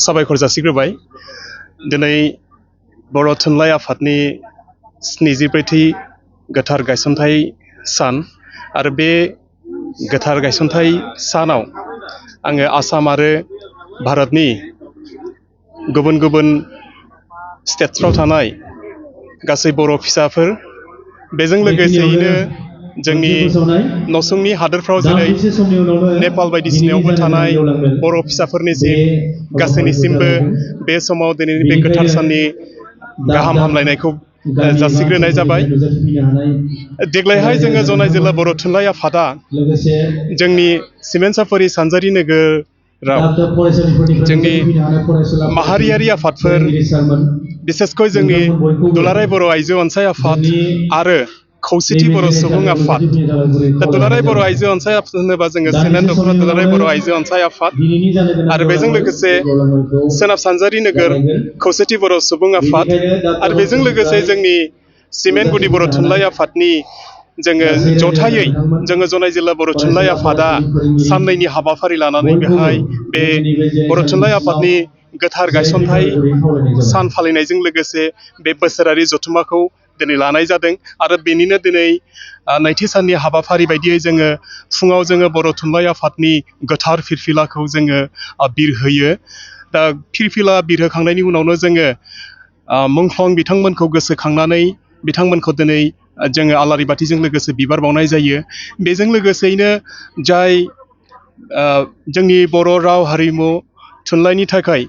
साबायखर जासिग्रोबाय दिनै बर' थुनलाइ आफादनि 74थि गोथार गायसनथाइ सान आरो बे गोथार गायसनथाइ सानाव आङो आसाम आरो भारतनि गुबुन गुबुन स्टेट्सफ्राव थानाय गासै बर' फिसाफोर बेजों लोगोसेयैनो जोंनि नसुंनि हादोरफ्राव जेरै नेपाल बायदिसिनायावबो थानाय बर' फिसाफोरनिसिम गासैनिसिमबो बे समाव दिनैनि बे गोथार साननि गाहाम हामलायनायखौ जासिग्रोनाय जाबाय। देग्लायहाय जोङो जनाय जिल्ला बर' थुनलाइ आफादा जोंनि सिमेन्ट साफारि सानजारि नोगोराव जोंनि माहारियारि आफादफोर बिसेसकय जोंनि दुलाराय बर' आइजो अनसाय आफाद आरो खौसेथि बर' सुबुं आफाद दा दुलाराय बर' आइजो अनसाय आफाद होनोबा जोङो सेनेन दख'रा दुलाराय बर' आइजो अनसाय आफाद आरो बेजों लोगोसे सोनाब सानजारि नोगोर खौसेथि बर' सुबुं आफाद आरो बेजों लोगोसे जोंनि सिमेन्ट गुदि बर' थुनलाइ आफादनि जोङो जथायै जोङो जनाय जिल्ला बर' थुनलाइ आफादा साननैनि हाबाफारि लानानै बेहाय बे बर' थुनलाइ आफादनि गोथार गायसनथाइ सान फालिनायजों लोगोसे बे बोसोरारि जथुम्माखौ दिनै लानाय जादों आरो बेनिनो दिनै नैथि साननि हाबाफारि बायदियै जोङो फुङाव जोङो बर' थुनलाइ आफादनि गोथार फिरफिलाखौ जोङो बिरहोयो। दा फिरफिला बिरहोखांनायनि उनावनो जोङो मुंख्लं बिथांमोनखौ गोसोखांनानै बिथांमोनखौ दिनै जोङो आलारि बाथिजों लोगोसे बिबार बावनाय जायो। बेजों लोगोसेयैनो जाय जोंनि बर' राव हारिमु थुनलाइनि थाखाय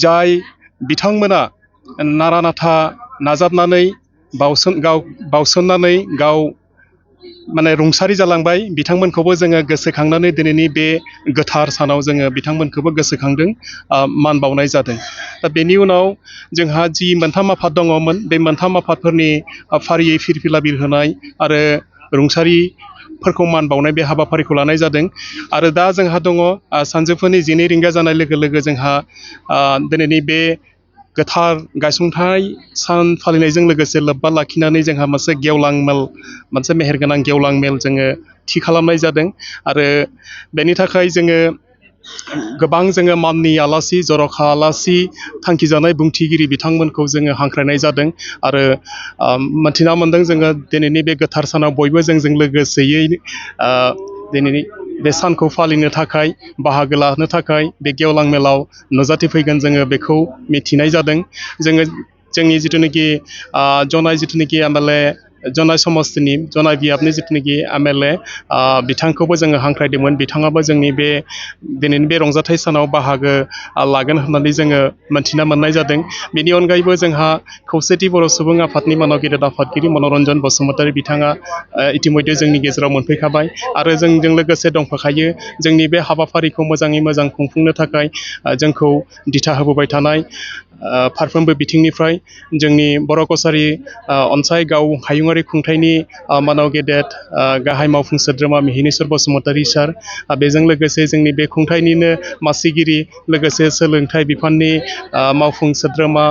जाय बिथांमोना नारा नाथा नाजाबनानै बावसोमनानै गाव माने रुंसारि जालांबाय बिथांमोनखौबो जोङो गोसोखांनानै दिनैनि बे गोथार सानाव जोङो बिथांमोनखौबो गोसोखांदों मान बावनाय जादों। दा बेनि उनाव जोंहा जि मोनथाम आफाद दङमोन बे मोनथाम आफादफोरनि फारियै फिरफिला बिरहोनाय आरो रुंसारिफोरखौ मान बावनाय बे हाबाफारिखौ लानाय जादों आरो दा जोंहा दङ सानजौफुनि 12 रिंगा जानाय लोगो लोगो जोंहा दिनैनि बे गोथार गायसनथाइ सान फालिनायजों लोगोसे लोब्बा लाखिनानै जोंहा मोनसे गेवलां मेल मोनसे मेहेरगोनां गेवलां मेल जोङो थि खालामनाय जादों आरो बेनि थाखाय जोङो गोबां जोङो माननि आलासि जर'खा आलासि थांखिजानाय बुंथिगिरि बिथांमोनखौ जोङो हांख्रायनाय जादों आरो मोनथिना मोन्दों जोङो दिनैनि बे गोथार सानाव बयबो जोंजों लोगोसेयै दिनैनि बे सानखौ फालिनो थाखाय बाहागो लानो थाखाय बे गेवलां मेलाव नुजाथिफैगोन जोङो बेखौ मिथिनाय जादों। जोङो जोंनि जिथुनाखि जनाय जिथुनाखि एमएलए जनाय समस्तिनि जनाय बियाबनि जिथुनाखि एमएलए बिथांखौबो जोङो हांख्रायदोंमोन बिथाङाबो जोंनि बे दिनैनि बे रंजाथाइ सानाव बाहागो लागोन होननानै जोङो मोनथिना मोननाय जादों। बेनि अनगायैबो जोंहा खौसेथि बर' सुबुं आफादनि मानाव गेदेर आफादगिरि मनरन्जन बसुमतारी बिथाङा इतिमध्य जोंनि गेजेराव मोनफैखाबाय आरो जोंजों लोगोसे दंफाखायो जोंनि बे हाबाफारिखौ मोजाङै मोजां खुंफुंनो थाखाय जोंखौ दिथा होबोबाय थानाय फारफ्रोमबो बिथिंनिफ्राय जोंनि बर' कसारि अनसाय गाव हायुङारि खुंथायनि मानाव गेदेर गाहाय मावफुं सोद्रोमा मिहिनीश्वर बसुमतारी सार बेजों लोगोसे जोंनि बे खुंथायनिनो मासिगिरि लोगोसे सोलोंथाइ बिफाननि मावफुं सोद्रोमा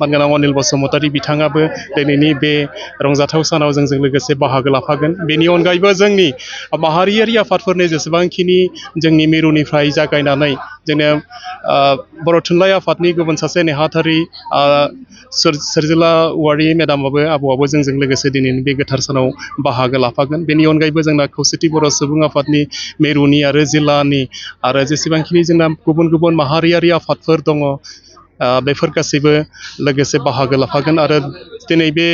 मानगोनां अनिल बसुमतारी बिथाङाबो दिनैनि बे रंजाथाव सानाव जोंजों लोगोसे बाहागो लाफागोन। बेनि अनगायैबो जोंनि माहारियारि आफादफोरनि जेसेबांखिनि जोंनि मिरुनिफ्राय जागायनानै जोङो बर' थुनलाइ आफादनि गुबुन सासे नेहाथारि सोरजिला औवारि मेदामाबो आबौआबो जोंजों लोगोसे दिनैनि बे गोथार सानाव बाहागो लाफागोन। बेनि अनगायैबो जोंना खौसेथि बर' सुबुं आफादनि मिरुनि आरो जिल्लानि आरो जेसेबांखिनि जोंना गुबुन गुबुन माहारियारि आफादफोर दङ बेफोर गासैबो लोगोसे बाहागो लाफागोन आरो दिनै बे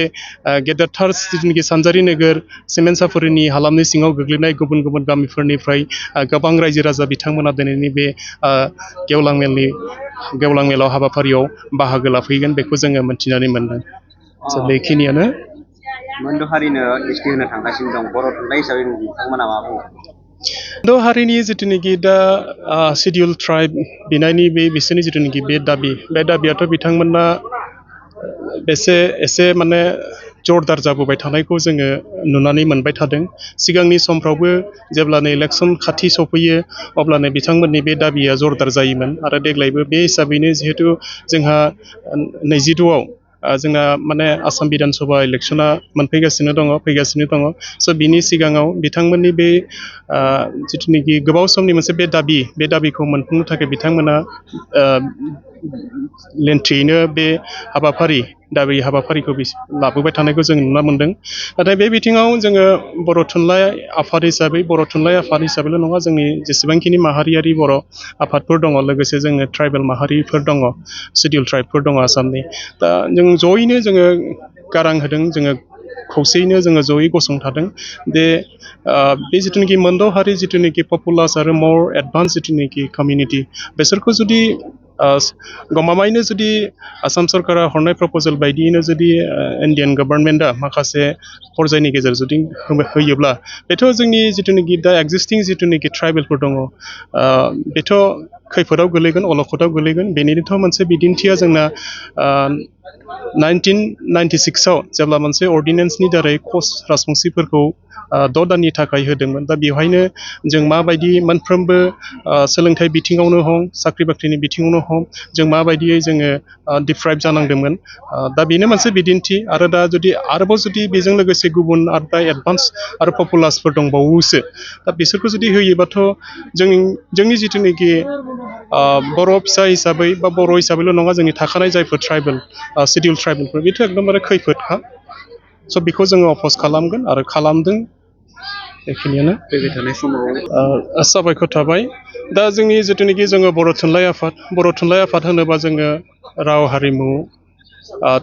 गेदेरथार जिथुनाखि सानजारि नोगोर सिमेन्ट साफारिनि हालामनि सिङाव गोग्लैनाय गुबुन गुबुन गामिफोरनिफ्राय गोबां रायजो राजा बिथांमोना दिनैनि बे गेवलां मेलाव हाबाफारियाव बाहागो लाफैगोन बेखौ जोङो मोनथिनानै मोनदों। बेखिनियानो मोनद' हारिनो एसटि होनो थांगासिनो दं बर' थुनलाइ हिसाबै नोंथांमोना मा बुङो? मोनद' हारिनि जिथुनाखि दा सिडिउल ट्राइब बिनायनि बिसोरनि जिथुनाखि बे दाबियाथ' बिथांमोना एसे माने जरदार जाबोबाय थानायखौ जोङो नुनानै मोनबाय थादों। सिगांनि समफ्रावबो जेब्लानो इलेक्सन खाथि सफैयो अब्लानो बिथांमोननि बे दाबिया जरदार जायोमोन आरो देग्लायबो बे हिसाबैनो जिहेथु जोंहा 22आव जोंना माने आसाम बिधान सभा इलेक्सना फैगासिनो दङ स' बिनि सिगाङाव बिथांमोननि बे जिथुनिखि गोबाव समनि मोनसे बे दाबिखौ मोनफुंनो थाखाय बिथांमोना लेन्थ्रियैनो बे हाबाफारिखौ लाबोबाय थानायखौ जों नुनो मोन्दों। नाथाय बे बिथिङाव जोङो बर' थुनलाइ आफाद हिसाबैल' नङा, जोंनि जेसेबांखिनि माहारियारि बर' आफादफोर दङ, लोगोसे जोङो ट्राइबेल माहारिफोर दङ, सिडिउल ट्राइबफोर दङ आसामनि। दा जों जयैनो जोङो गारां होदों, जोङो खौसेयैनो जोङो जयै गसंथादों। बे जिथुनिखि मोनद' हारि जिथुनिखि पपुलास आरो मर एडभान्स जिथुनिखि कमिउनिटि, बेसोरखौ जुदि गमामायैनो जुदि आसाम सरकारा हरनाय प्रप'जेल बायदियैनो जुदि इन्डियान गभर्नमेन्टआ माखासे फरजायनि गेजेर जुदि होयोब्ला, बेथ' जोंनि जिथुनिखि दा एक्जिस्टिं जिथुनिखि ट्राइबेलफोर दङ, बेथ' खैफोदाव गोलैगोन, अलखदाव गोलैगोन। बेनिनोथ' मोनसे बिदिन्थिया जोंना 1996आव जेब्ला मोनसे अर्डिनेन्सनि दारै कच राजबंसिफोरखौ 6 दाननि थाखाय होदोंमोन। दा बेवहायनो जों माबायदि मोनफ्रोमबो सोलोंथाइ बिथिङावनो हक, साख्रि बाख्रिनि बिथिङावनो हक, जों माबायदियै जोङो डिप्राइभ जानांदोंमोन। दा बेनो मोनसे बिदिन्थि। आरो दा आरोबाव जुदि बेजों लोगोसे गुबुन आरो दा एडभान्स आरो पपुलासफोर दंबावोसो, दा बिसोरखौ जुदि होयोबाथ' जोंनि जिथुनिखि बर' फिसा हिसाबै बा बर' हिसाबैल' नङा, जोंनि थाखानाय जायफोर ट्राइबेल सिडिउल ट्राइबेलफोर, बेथ' एकदमबारे खैफोदखा। स' बेखौ जोङो अप'ज खालामगोन आरो खालामदों। बेखिनियानो। फैबाय थानाय समाव साबायखर थाबाय। दा जोंनि जिथुनिखि जोङो बर' थुनलाइ आफाद होनोबा जोङो राव हारिमु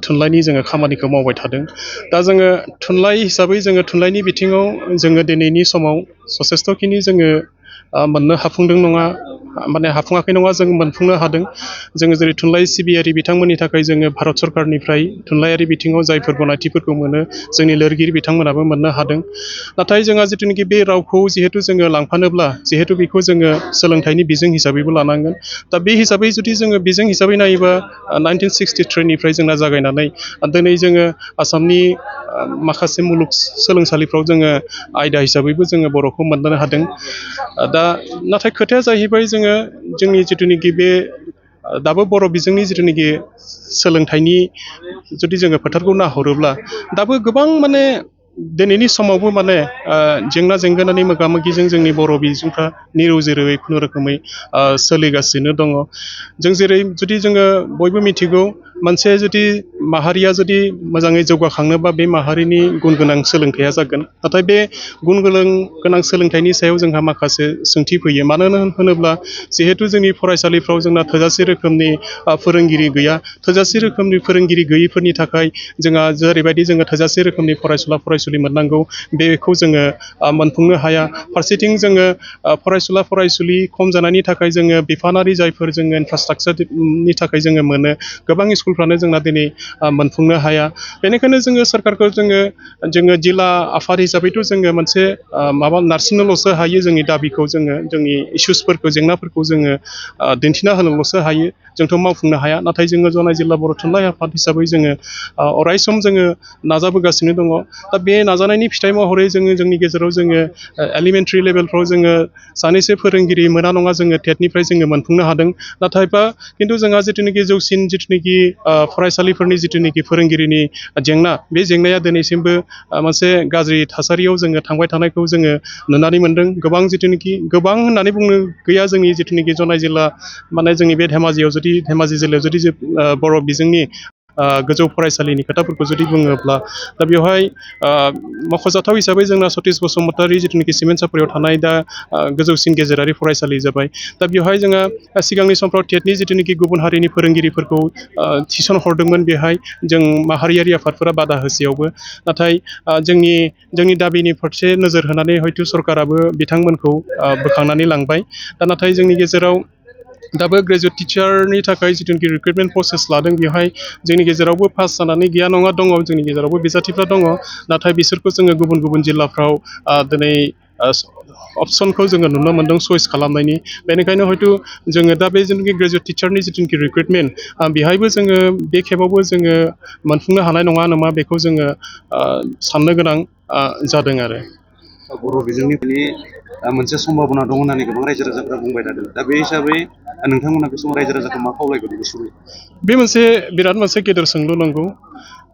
थुनलाइनि जोङो खामानिखौ मावबाय थादों। दा जोङो थुनलाइ हिसाबै जोङो थुनलाइनि बिथिङाव जोङो दिनैनि समाव जथेस्थ'खिनि जोङो मोननो हाफुङाखै नङा, जों मोनफुंनो हादों। जोङो जेरै थुनलाइ सिबियारि बिथांमोननि थाखाय जोङो भारत सरकारनिफ्राय थुनलाइयारि बिथिङाव जायफोर गनायथिफोरखौ मोनो, जोंनि लिरगिरि बिथांमोनाबो मोननो हादों। नाथाय जोंहा जिथुनिखि बे रावखौ जिहेथु जोङो लांफानोब्ला, जिहेथु बेखौ जोङो सोलोंथाइनि बिजों हिसाबैबो लानांगोन। दा बे हिसाबै जुदि जोङो बिजों हिसाबै नायोबा 1963निफ्राय जोंना जागायनानै दिनै जोङो आसामनि माखासे मुलुग सोलोंसालिफ्राव जोङो आयदा हिसाबैबो जोङो बर'खौ मोननो हादों। दा नाथाय खोथाया जाहैबाय, जोंनि जिथुनिखि बे दाबो बर' बिजोंनि जिथुनिखि सोलोंथाइनि जुदि जोङो फोथारखौ नाहरोब्ला, दाबो गोबां माने दिनैनि समावबो माने जेंना जेंगोनानि मोगा मोगिजों जोंनि बर' बिजोंफ्रा निरुजेरुयै खुनुरोखोमै सोलिगासिनो दङ। जों जुदि जोङो बयबो मिथिगौ, मोनसे जुदि माहारिया जुदि मोजाङै जौगाखांनोबा, बे माहारिनि गुन गोनां सोलोंथाइया जागोन। नाथाय बे गुन गोनां सोलोंथाइनि सायाव जोंहा माखासे सोंथि फैयो। मानो होनोब्ला जिहेथु जोंनि फरायसालिफ्राव जोंना थोजासे रोखोमनि फोरोंगिरि गैया। थोजासे रोखोमनि फोरोंगिरि गैयिफोरनि थाखाय जोंहा जेरैबायदि जोङो थोजासे रोखोमनि फरायसुलि मोननांगौ, बेखौ जोङो मोनफुंनो हाया। फारसेथिं जोङो फरायसुलि खम जानायनि थाखाय जोङो बिफानारि जायफोर जोङो इनफ्रास्ट्राक्चारनि थाखाय जोङो मोनो, गोबां स्कुलफ्रानो जोंना दिनै मोनफुंनो हाया। बेनिखायनो जोङो सरकारखौ जोङो जिल्ला आफाद हिसाबैथ' जोङो मोनसे नारसिननोल'सो हायो। जोंनि दाबिखौ जोंनि इसुसफोरखौ, जेंनाफोरखौ जोङो दिन्थिना होनोल'सो हायो। जोंथ' मावफुंनो हाया। नाथाय जोङो जनाय जिल्ला बर' थुनलाइ आफाद हिसाबै जोङो अरायसम जोङो नाजाबोगासिनो दङ। दा बे नाजानायनि फिथाइ महरै जोंनि गेजेराव जोङो एलिमेन्टारि लेभेलफ्राव जोङो सानैसो फोरोंगिरि मोना नङा, जोङो टेटनिफ्राय जोङो मोनफुंनो हादों। नाथायबा खिन्थु जोंहा जिथुनिखि जौसिन जिथुनिखि फरायसालिफोरनि जिथुनिखि फोरोंगिरिनि जेंना, बे जेंनाया दिनैसिमबो मोनसे गाज्रि थासारियाव जोङो थांबाय थानायखौ जोङो नुनानै मोनदों। गोबां होननानै बुंनो गैया, जोंनि जिथुनिखि जनाय जिल्ला, माने जोंनि बे धेमाजि जिल्लायाव जुदि बर' बिजोंनि गोजौ फरायसालिनि खोथाफोरखौ जुदि बुङोब्ला, दा बेवहाय मख'जाथाव हिसाबै जोंना सतिश बसुमतारी जिथुनिखि सिमेन्ट सापरियाव थानाय दा गोजौसिन गेजेरारि फरायसालि जाबाय। दा बेवहाय जोंहा सिगांनि समफ्राव टेटनि जिथुनिखि गुबुन हारिनि फोरोंगिरिफोरखौ थिसन हरदोंमोन। बेहाय जों माहारियारि आफादफोरा बादा होसेयावबो, नाथाय जोंनि दाबिनि फारसे नोजोर होनानै हयथ' सरकाराबो बिथांमोनखौ बोखांनानै लांबाय। दा नाथाय जोंनि गेजेराव दाबो ग्रेजुवेट टिचारनि थाखाय जिथुनिखि रिक्रुटमेन्ट प्रसेस लादों, बेवहाय जोंनि गेजेरावबो पास जानानै गैया नङा दङ, जोंनि गेजेरावबो बिजाथिफ्रा दङ। नाथाय बिसोरखौ जोङो गुबुन जिल्लाफ्राव दिनै अपसनखौ जोङो नुनो मोन्दों चयस खालामनायनि। बेनिखायनो हयथ' जोङो दा बे जोंनि ग्रेजुवेट टिचारनि जिथुनिखि रिक्रुटमेन्ट, बेहायबो जोङो बे खेबावबो जोङो मोनफुंनो हानाय नङा नामा, बेखौ जोङो साननो गोनां जादों आरो। बर' बिजोंनि मोनसे सम्भाबना दं होननानै गोबां रायजो राजाफ्रा बुंबाय थादों। दा बे हिसाबै नोंथांमोना बे समाव रायजो राजाखौ मा खावलायगोन गुसुङै? बे मोनसे बिराद मोनसे गेदेर सोंलु नंगौ।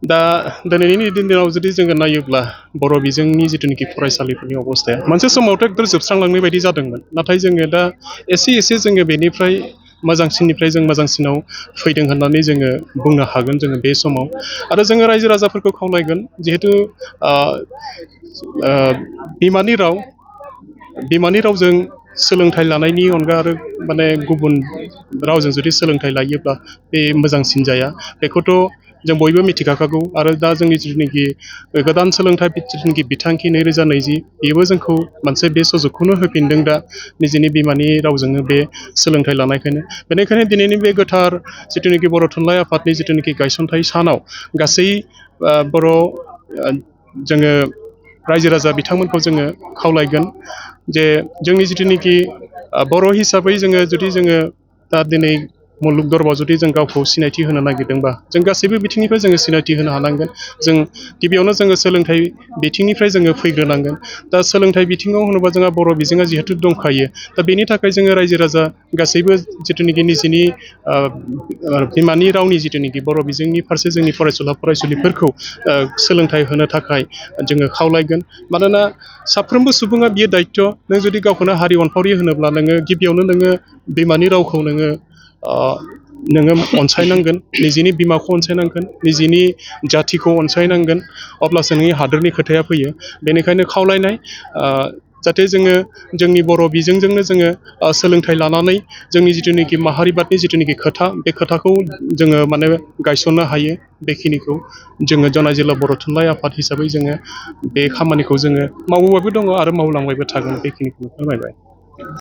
दा दिनैनि दिनाव जुदि जोङो नायोब्ला बर' बिजोंनि जिथुनिखि फरायसालिफोरनि अबस्थाया मोनसे समावथ' एकदम जोबस्रांलांनाय बायदि जादोंमोन, नाथाय जोङो दा एसे एसे जोङो बेनिफ्राय मोजांसिननिफ्राय जों मोजांसिनाव फैदों होननानै जोङो बुंनो हागोन जोङो बे समाव। आरो जोङो रायजो राजाफोरखौ खावलायगोन, जिहेथु बिमानि रावजों सोलोंथाइ लानायनि अनगा आरो माने गुबुन रावजों जुदि सोलोंथाइ लायोब्ला बे मोजांसिन जाया, बेखौथ' जों बयबो मिथिखागौ। आरो दा जोंनि जिथुनिखि गोदान सोलोंथाइ जिथुनिखि बिथांखि 2020 बेबो जोंखौ मोनसे बे सुजुगखौनो होफिनदों दा निजेनि बिमानि रावजोंनो बे सोलोंथाइ लानायखायनो। बेनिखायनो दिनैनि बे गोथार जिथुनिखि बर' थुनलाइ आफादनि जिथुनिखि गायसनथाइ सानाव गासै बर' जोङो रायजो राजा बिथांमोनखौ जोङो खावलायगोन जे जोंनि जिथुनिखि बर' हिसाबै जुदि जोङो दा दिनै मुलुग दरबाव जुदि जों गावखौ सिनायथि होनो नागिरदोंबा जों गासैबो बिथिंनिफ्राय जोङो सिनायथि होनो हानांगोन। जों गिबियावनो जोङो सोलोंथाइ बिथिंनिफ्राय जोङो फैग्रोनांगोन। दा सोलोंथाइ बिथिङाव होनोबा जोंहा बर' बिजोङा जिहेथु दंखायो, दा बेनि थाखाय जोङो रायजो राजा गासैबो जिथुनिखि निजेनि बिमानि रावनि जिथुनिखि बर' बिजोंनि फारसे जोंनि फरायसुला फरायसुलिफोरखौ सोलोंथाइ होनो थाखाय जोङो खावलायगोन। मानोना साफ्रोमबो सुबुङा बियो दायथ'। नों जुदि गावखौनो हारि अनफावरि होनोब्ला नोङो गिबियावनो नोङो बिमानि रावखौ नोङो अनसायनांगोन, निजेनि बिमाखौ अनसायनांगोन, निजेनि जाथिखौ अनसायनांगोन, अब्लासो नोंनि हादोरनि खोथाया फैयो। बेनिखायनो खावलायनाय जाहाथे जोङो जोंनि बर' बिजोंजोंनो जोङो सोलोंथाइ लानानै जोंनि जिथुनिखि माहारिबादनि जिथुनिखि खोथा, बे खोथाखौ जोङो माने गायसननो हायो। बेखिनिखौ जोङो जनाय जिल्ला बर' थुनलाइ आफाद हिसाबै जोङो बे खामानिखौ जोङो मावबोबायबो दङ आरो मावलांबायबो थागोन। बेखिनिखौ फोरमायबाय।